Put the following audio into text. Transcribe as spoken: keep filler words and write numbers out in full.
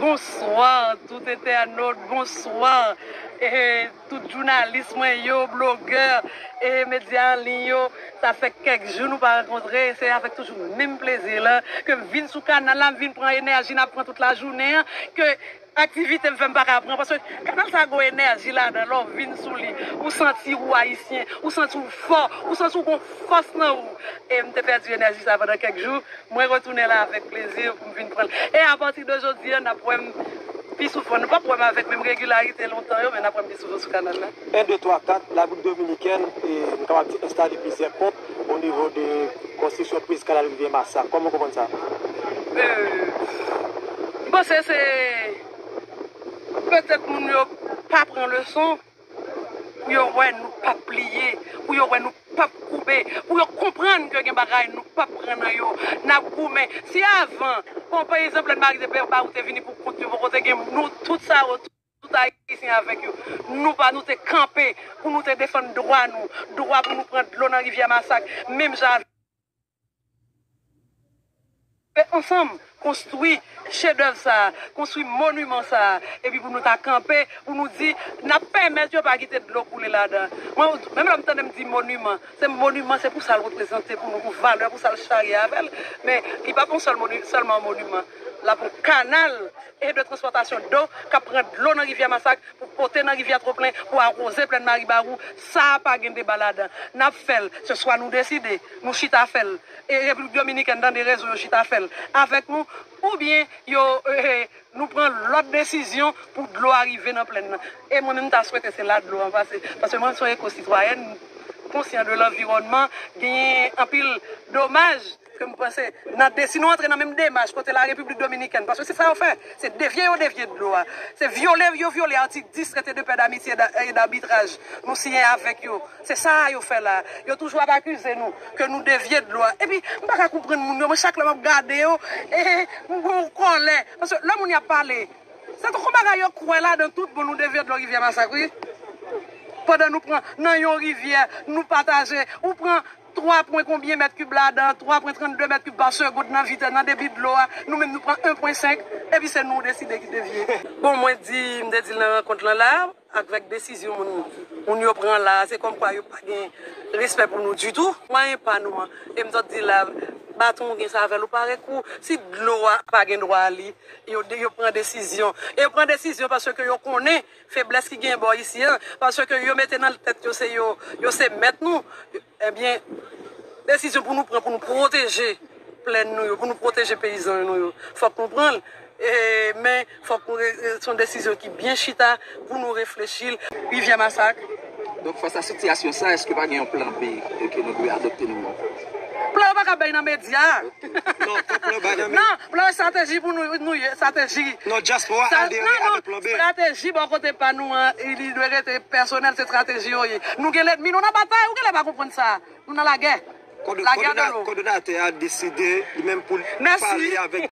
Bonswa, tout entènot, bonswa. E, tout jounalis mwen yo, blogè, e medya an liy yo. Sa fè kèk jou nou pa rankontre. Se avèk toujou menm plezi la ke m vin sou kanal la, m vin pran enèji n ap pran tout lajounen an, ke aktivite m fè m pa ka pran. Paske kanal sa gon enèji ladan, lè w vin sou li, ou santi ou ayisyen, ou santi ou fò, ou santi ou gon fòs nan ou. E m te pèdi enèji sa pandan kèk jou. Mwen retounen la avèk plezi pou m vin pran l. E apati de jodi a, n ap wè m pi souvan. Nou p ap wè m avèk menm regilarite lontan yo, men n ap wè m pi souvan sou kanal la. En, de, twa, kat, Labrik Dominikèn, e, nou kapab di, enstale plizyè ponp o nivo de konstriksyon priz kanal Rivyè Masak. Kòman w konprann sa? E, m panse se petèt moun yo pa pran leson. Pou yo wè nou p ap pliye, pou yo wè nou p ap koube, pou yo konprann ke gen bagay nou p ap pran nan yo. N ap goumen. Si avan, bon, pa egzanp, Lèn Mari te pè ba ou te vini pou kont yo, poko te gen nou tout sa yo, tout Ayisyen avèk yo. Nou pa, nou te kanpe pou nou te defann dwa nou, dwa pou nou pran dlo nan Rivyè Masak, menm jan ansanm konstwi chedèv sa a, konstwi moniman sa a, epi pou nou ta kanpe, pou nou di, n ap pèmèt yo pa kite dlo koule ladan. Mwen, menm lè m tande m di moniman, se moniman, se pou sa l reprezante pou nou, pou valè, pou sa l charye avè l. Men, li p ap yon sèl moni-, sèlman moniman. L ap yon kanal e de transpòtasyon dlo k ap pran dlo nan Rivyè Masak pou pote nan Rivyè Twoplen, pou awoze Plèn Maribawou. Sa a pa gen deba ladan. N ap fè l. Se swa nou deside, nou chita fè l. E Repiblik Dominikèn, tande rezo yo chita fè l avèk nou, oubyen yo, e, nou pran lòt desizyon pou dlo a rive nan plèn nan. E mwen menm, m ta swete se la dlo an pase. Paske mwen, se yon ekositwayèn, konsyan de lanviwònman, genyen anpil domaj ke m panse, nan de, si nou antre nan menm demach kote la Repiblik Dominikèn, paske se sa yo fè, se devye yo devye dlo a, se vyole yo vyole atik dis Traité de paix, d'amitié et d'a-, et d'arbitrage nou siyen avèk yo. Se sa yo fè la. Yo toujou ap akize nou ke nou devye dlo a. Epi, m pa ka konprann moun yo. Mwen, chak lè m ap gade yo, e, m gon kòlè. Paske lè moun y ap pale, se tankou bagay yo kwè ladan tout bon, nou devye dlo Rivyè Masak, wi. Pandan nou pran nan yon rivyè, nou pataje. Ou pran twa pwen konbyen mèt kib ladan, twa pwen trannde mèt kib pa segonn nan vitès, nan debi dlo a. Nou menm, nou pran en pwen senk, epi se nou deside ki devye. Bon, mwen di, m te di l nan rankont lan la, avèk desizyon moun, moun yo pran la, se kòmkwa yo pa gen respè pou nou ditou. Mwayen pa nou an, e m sot di la, baton ou gen sa avè l, ou parèt kou, si dlo a pa gen dwa li, yo, yo pran desizyon. E yo pran desizyon paske yo konnen feblès ki gen bò isi an, paske yo mete nan tèt yo se yo, yo se mèt nou. Ebyen, desizyon pou nou pran, pou nou pwoteje plèn nou yo, pou nou pwoteje peyizan nou yo, fòk nou pran l. E, men, fòk nou re-, e, se yon desizyon ki byen chita pou nou reflechi l. Rivyè Masak. Donk, fas a sitiyasyon sa, èske pa gen yon plan B ke nou dwe adopte nou menm? Plan yo pa ka bay nan medya. Non, fòk plan bay nan medya. Non, plan estrateji pou nou, nou ye, estrateji. Non, dyaspora a adere avèk plan B. Estrateji bò kote pa nou an, li dwe rete pèsonèl, se estrateji yo ye. Nou gen lènmi, nou nan batay, ou genlè pa konprann sa. Nou nan lagè. Lagè de lo. Kòdonatè a deside li menm pou l pale avèk